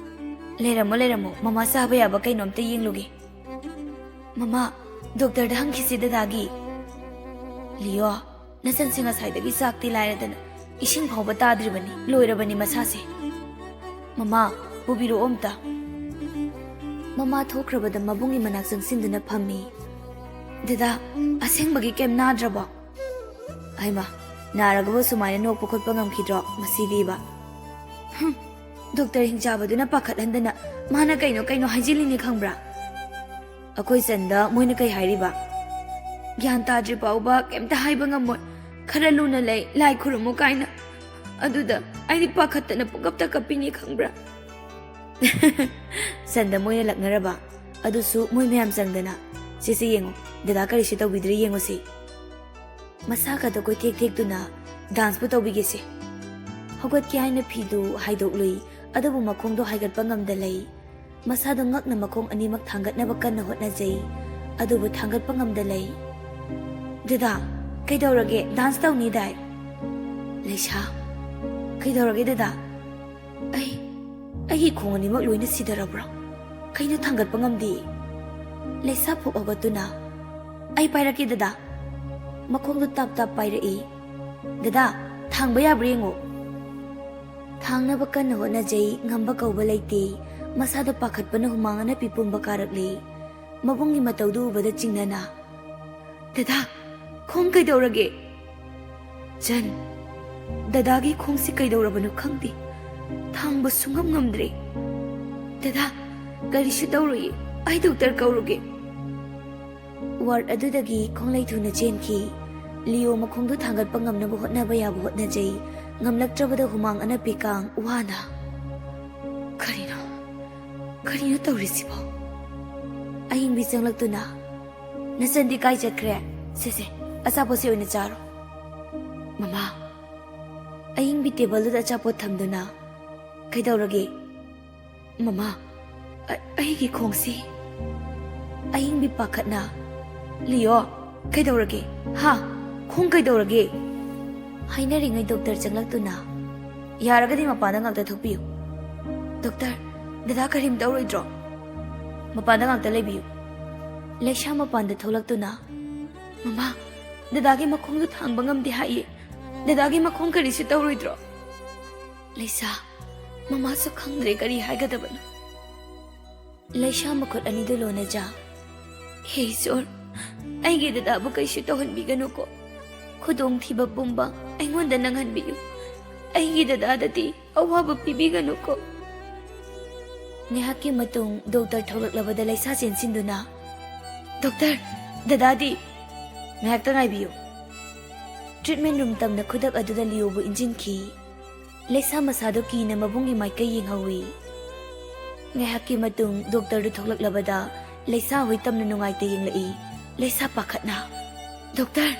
ꯂꯩꯔꯝꯃꯣ, ꯂꯩꯔꯝꯃꯣ, ꯃꯃꯥ ꯆꯥꯕ ꯌꯥꯕ ꯀꯩꯅꯣꯝꯇ ꯌꯦꯡꯂꯨꯒꯦ꯫" "ꯃꯃꯥ, ꯗꯣꯛꯇꯔꯗ ꯍꯪꯈꯤꯁꯤ ꯗꯗꯥꯒꯤ꯫" "ꯂꯤꯌꯣ, ꯅꯆꯟꯁꯦ ꯉꯁꯥꯏꯗꯒꯤ ꯆꯥꯛꯇꯤ ꯂꯥꯏꯔꯗꯅ ꯏꯁꯤꯡ ꯐꯥꯎꯕ ꯇꯥꯗ꯭ꯔꯤꯕꯅꯤ, ꯂꯣꯏꯔꯕꯅꯤ ꯃꯁꯥꯁꯦ꯫ ꯃꯃꯥ, ꯄꯨꯕꯤꯔꯛꯑꯣ ꯑꯝꯇ꯫" ꯃꯃꯥ ꯊꯣꯛꯈ꯭ꯔꯕꯗ ꯃꯕꯨꯡꯒꯤ ꯃꯅꯥꯛ ꯆꯪꯁꯤꯟꯗꯨꯅ ꯐꯝꯃꯤ꯫ "ꯗꯗꯥ, ꯑꯁꯦꯡꯕꯒꯤ ꯀꯩꯝ ꯅꯥꯗ꯭ꯔꯕꯣ?" "ꯍꯩꯃꯥ, ꯅꯥꯔꯒꯕꯨ ꯁꯨꯃꯥꯏꯅ ꯅꯣꯛꯄ ꯈꯣꯠꯄ ꯉꯝꯈꯤꯗ꯭ꯔꯣ ꯃꯁꯤꯗꯤꯕ?" ꯍꯨꯝ, ꯗꯣꯛꯇꯔ ꯍꯤꯡꯆꯥꯕꯗꯨꯅ ꯄꯥꯈꯠꯍꯟꯗꯅ ꯃꯥꯅ ꯀꯩꯅꯣ ꯀꯩꯅꯣ ꯍꯥꯏꯖꯤꯜꯂꯤꯅꯤ ꯈꯪꯕ꯭ꯔꯥ? "ꯑꯩꯈꯣꯏ ꯆꯟꯗ ꯃꯣꯏꯅ ꯀꯩ ꯍꯥꯏꯔꯤꯕ?" "ꯒ꯭ꯌꯥꯟ ꯇꯥꯗ꯭ꯔꯤ ꯐꯥꯎꯕ ꯀꯩꯝꯇ ꯍꯥꯏꯕ ꯉꯝꯃꯣꯏ, ꯈꯔ ꯂꯨꯅ ꯂꯩ, ꯂꯥꯏ ꯈꯨꯔꯨꯝꯃꯨ" ꯀꯥꯏꯅ꯫ ꯑꯗꯨꯗ ꯑꯩꯗꯤ ꯄꯥꯈꯠꯇꯅ ꯄꯨꯡꯀꯞꯇ ꯀꯞꯄꯤꯅꯤ ꯈꯪꯕ꯭ꯔꯥ? ꯆꯟꯗ ꯃꯣꯏꯅ ꯂꯛꯅꯔꯕ, ꯑꯗꯨꯁꯨ ꯃꯣꯏ ꯃꯌꯥꯝ ꯆꯪꯗꯅ꯫ "ꯁꯤꯁꯦ ꯌꯦꯡꯉꯨ, ꯗꯗꯥ ꯀꯔꯤꯁꯨ ꯇꯧꯕꯤꯗ꯭ꯔꯦ, ꯌꯦꯡꯉꯨꯁꯤ꯫" ꯃꯁꯥꯒꯗꯣ ꯀꯣꯏꯊꯦꯛ ꯊꯦꯛꯇꯨꯅ, "ꯗꯥꯟꯁꯄꯨ ꯇꯧꯕꯤꯒꯦꯁꯦ꯫" ꯍꯧꯒꯠꯀꯦ ꯍꯥꯏꯅ ꯐꯤꯗꯨ ꯍꯥꯏꯗꯣꯛꯂꯨꯏ, ꯑꯗꯨꯕꯨ ꯃꯈꯣꯡꯗꯣ ꯍꯥꯏꯒꯠꯄ ꯉꯝꯗ ꯂꯩ꯫ ꯃꯁꯥꯗꯣ ꯉꯛꯅ ꯃꯈꯣꯡ ꯑꯅꯤꯃꯛ ꯊꯥꯡꯒꯠꯅꯕ ꯀꯟꯅ ꯍꯣꯠꯅꯖꯩ, ꯑꯗꯨꯕꯨ ꯊꯥꯡꯒꯠꯄ ꯉꯝꯗ ꯂꯩ꯫ "ꯗꯗꯥ, ꯀꯩꯗꯧꯔꯒꯦ? ꯗꯥꯟꯁ ꯇꯧꯅꯤꯗꯥꯏ?" "ꯂꯩꯁꯥ, ꯀꯩꯗꯧꯔꯒꯦ ꯗꯗꯥ?" "ꯑꯩ, ꯑꯩꯒꯤ ꯈꯣꯡ ꯑꯅꯤꯃꯛ ꯂꯣꯏꯅ ꯁꯤꯊꯔꯕ꯭ꯔꯥ? ꯀꯩꯅꯣ ꯊꯥꯡꯒꯠꯄ ꯉꯝꯗꯦ꯫ ꯂꯩꯁꯥ ꯐꯨꯛ ꯍꯧꯒꯠꯇꯨꯅ, "ꯑꯩ ꯄꯥꯏꯔꯛꯀꯦ ꯗꯗꯥ꯫" ꯃꯈꯣꯡꯗꯨ ꯇꯥꯞ ꯇꯥꯞ ꯄꯥꯏꯔꯛꯏ꯫ "ꯗꯗꯥ, ꯊꯥꯡꯕ ꯌꯥꯕ꯭ꯔꯥ ꯌꯦꯡꯉꯣ꯫" ꯊꯥꯡꯅꯕ ꯀꯟꯅ ꯍꯣꯠꯅꯖꯩ, ꯉꯝꯕ ꯀꯧꯕ ꯂꯩꯇꯦ꯫ ꯃꯁꯥꯗ ꯄꯥꯈꯠꯄꯅ ꯍꯨꯃꯥꯡ ꯑꯅꯞꯄꯤ ꯄꯨꯝꯕ ꯀꯥꯔꯛꯂꯦ꯫ ꯃꯕꯨꯡꯒꯤ ꯃꯇꯧꯗꯨ ꯎꯕꯗ ꯆꯤꯡꯅꯅ, "ꯗꯗꯥ, ꯈꯣꯡ ꯀꯩꯗꯧꯔꯒꯦ?" "ꯆꯟ, ꯗꯗꯥꯒꯤ ꯈꯣꯡꯁꯤ ꯀꯩꯗꯧꯔꯕꯅꯣ ꯈꯪꯗꯦ꯫ ꯊꯥꯡꯕ ꯁꯨꯡꯉꯝ ꯉꯝꯗ꯭ꯔꯦ꯫ ꯗꯗꯥ, ꯀꯔꯤꯁꯨ ꯇꯧꯔꯣꯏꯌꯦ꯫ ꯑꯩ ꯗꯣꯛꯇꯔ ꯀꯧꯔꯨꯒꯦ꯫" ꯋꯥꯔꯗ ꯑꯗꯨꯗꯒꯤ ꯈꯣꯡꯂꯩ ꯊꯨꯅ ꯆꯦꯟꯈꯤ꯫ ꯂꯤꯑꯣ ꯃꯈꯣꯡꯗꯨ ꯊꯥꯡꯒꯠꯄ ꯉꯝꯅꯕ ꯍꯣꯠꯅꯕ ꯌꯥꯕ ꯍꯣꯠꯅꯖꯩ꯫ ꯉꯝꯂꯛꯇ꯭ꯔꯕꯗ ꯍꯨꯃꯥꯡ ꯑꯅꯞꯄꯤ ꯀꯥꯡ ꯋꯥꯅ꯫ "ꯀꯔꯤꯅꯣ? ꯀꯔꯤꯅꯣ ꯇꯧꯔꯤꯁꯤꯕꯣ?" ꯑꯍꯤꯡꯕꯤ ꯆꯪꯂꯛꯇꯨꯅ, "ꯅꯆꯟꯗꯤ ꯀꯥꯏ ꯆꯠꯈ꯭ꯔꯦ? ꯁꯦ, ꯁꯦ, ꯑꯆꯥꯄꯣꯠꯁꯦ ꯑꯣꯏꯅ ꯆꯥꯔꯣ꯫" "ꯃꯃꯥ꯫" ꯑꯍꯤꯡꯕꯤ ꯇꯦꯕꯜꯗꯨꯗ ꯑꯆꯥꯄꯣꯠ ꯊꯝꯗꯨꯅ, "ꯀꯩꯗꯧꯔꯒꯦ?" "ꯃꯃꯥ, ꯑ-, ꯑꯩꯒꯤ ꯈꯣꯡꯁꯤ꯫" ꯑꯍꯤꯡꯕꯤ ꯄꯥꯈꯠꯅ, "ꯂꯤꯑꯣ, ꯀꯩꯗꯧꯔꯒꯦ? ꯍꯥ? ꯈꯣꯡ ꯀꯩꯗꯧꯔꯒꯦ?" ꯍꯥꯏꯅꯔꯤꯉꯩ ꯗꯣꯛꯇꯔ ꯆꯪꯂꯛꯇꯨꯅ, "ꯌꯥꯔꯒꯗꯤ ꯃꯄꯥꯟꯗ ꯉꯥꯛꯇ ꯊꯣꯛꯄꯤꯌꯨ꯫" "ꯗꯣꯛꯇꯔ, ꯗꯗꯥ ꯀꯔꯤꯝ ꯇꯧꯔꯣꯏꯗ꯭ꯔꯣ?" "ꯃꯄꯥꯟꯗ ꯉꯥꯛꯇ ꯂꯩꯕꯤꯌꯨ꯫" ꯂꯩꯁꯥ ꯃꯄꯥꯟꯗ ꯊꯣꯛꯂꯛꯇꯨꯅ, "ꯃꯃꯥ, ꯗꯗꯥꯒꯤ ꯃꯈꯣꯡꯗꯨ ꯊꯥꯡꯕ ꯉꯝꯗꯦ ꯍꯥꯏꯌꯦ꯫ ꯗꯗꯥꯒꯤ ꯃꯈꯣꯡ ꯀꯔꯤꯁꯨ ꯇꯧꯔꯣꯏꯗ꯭ꯔꯣ?" ꯂꯩꯁꯥ, ꯃꯃꯥꯁꯨ ꯈꯪꯗ꯭ꯔꯦ ꯀꯔꯤ ꯍꯥꯏꯒꯗꯕꯅꯣ꯫ ꯂꯩꯁꯥ ꯃꯈꯨꯠ ꯑꯅꯤꯗꯨ ꯂꯣꯟꯅꯖ, "ꯍꯦ ꯏꯁꯣꯔ, ꯑꯩꯒꯤ ꯗꯗꯥꯕꯨ ꯀꯩꯁꯨ ꯇꯧꯍꯟꯕꯤꯒꯅꯨꯀꯣ꯫ ꯈꯨꯗꯣꯡꯊꯤꯕ ꯄꯨꯝꯕ ꯑꯩꯉꯣꯟꯗ ꯅꯪꯍꯟꯕꯤꯌꯨ꯫ ꯑꯩꯒꯤ ꯗꯗꯥꯗꯗꯤ ꯑꯋꯥꯕ ꯄꯤꯕꯤꯒꯅꯨꯀꯣ꯫" ꯉꯥꯏꯍꯥꯛꯀꯤ ꯃꯇꯨꯡ ꯗꯣꯛꯇꯔ ꯊꯣꯛꯂꯛꯂꯕꯗ ꯂꯩꯁꯥ ꯆꯦꯟꯁꯤꯟꯗꯨꯅ, "ꯗꯣꯛꯇꯔ, ꯗꯗꯥꯗꯤ?" "ꯉꯥꯏꯍꯥꯛꯇ ꯉꯥꯏꯕꯤꯌꯨ꯫" ꯇ꯭ꯔꯤꯠꯃꯦꯟ ꯔꯨꯝ ꯇꯝꯅ ꯈꯨꯗꯛ ꯑꯗꯨꯗ ꯂꯤꯑꯣꯕꯨ ꯏꯟꯖꯤꯟꯈꯤ꯫ ꯂꯩꯁꯥ ꯃꯁꯥꯗꯨ ꯀꯤꯅ ꯃꯕꯨꯡꯒꯤ ꯃꯥꯏꯀꯩ ꯌꯦꯡꯍꯧꯏ꯫ ꯉꯥꯏꯍꯥꯛꯀꯤ ꯃꯇꯨꯡ ꯗꯣꯛꯇꯔꯗꯨ ꯊꯣꯛꯂꯛꯂꯕꯗ ꯂꯩꯁꯥ ꯍꯣꯏ ꯇꯝꯅ ꯅꯨꯡꯉꯥꯏꯇ ꯌꯦꯡꯂꯛꯏ꯫ ꯂꯩꯁꯥ ꯄꯥꯈꯠꯅ, "ꯗꯣꯛꯇꯔ,